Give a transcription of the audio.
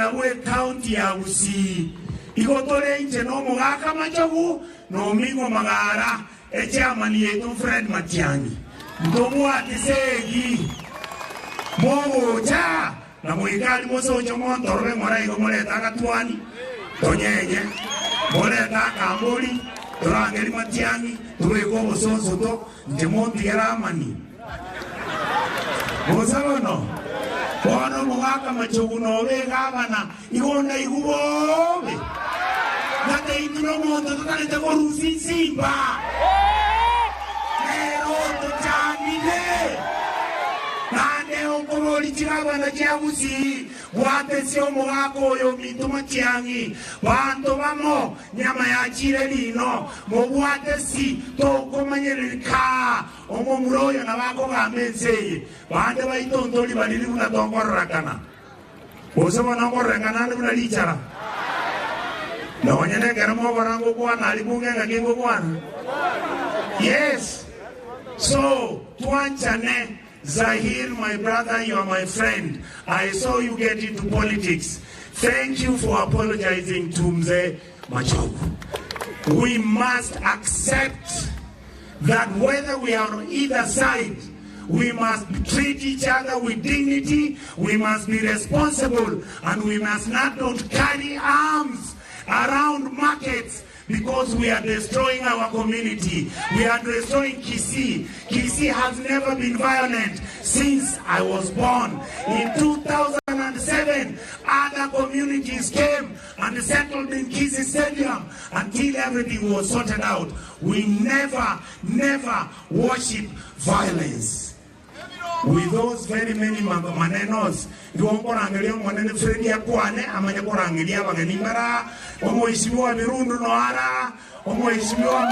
Omogabana bw'ecounty ya Gusii. Igo tore inche na omogaka Machogu na Omingo Magara, echairman yaito Fred Matiang'i. Ntobwati segi mogocha na moike aria mosoche montorobe ng'ora igo morete agatwani tonyenye, morete akambori torangerie Matiang'i tobeke obosonsoto inche montigere amani. Gose bono, bono omogaka Machogu nobe egavana, igo ndaigwe bobe. Ng'ateitwe nomonto totarete korusia insimba, nere otochandire. Naende okoboria chigavana chia Gusii, bwatesie omogaka oyo ominto Matiang'i, banto bamo, nyama yachire rino, mobwate si, tokomanyereria kaa. Omomura oyo nabo akogamba ense eye, bande baito ntori bariri buna tokororekana, gose bono nkororekana ande buna richara. Nonya nekero mokora ngokwana aria bunge ng'aki ngokwana. Yes, so twanchane. Zahir my brother you are my friend, I saw you get into politics, thank you for apologizing to Mzee Machogu. We must accept that whether we are on either side, we must treat each other with dignity, we must be responsible, and we must not not carry arms around markets because we are destroying our community. We are destroying Kisii. Kisii has never been violent since I was born. In 2007, other communities came and settled in Kisii Stadium until everything was sorted out. We never, never worship violence. With those very many manenos, igo nkorangeria Omonene Freddy akwane, amanye korangeria abageni mbare aa, Omoisimigwa Birundu noyo are aa, Omoisimigwa.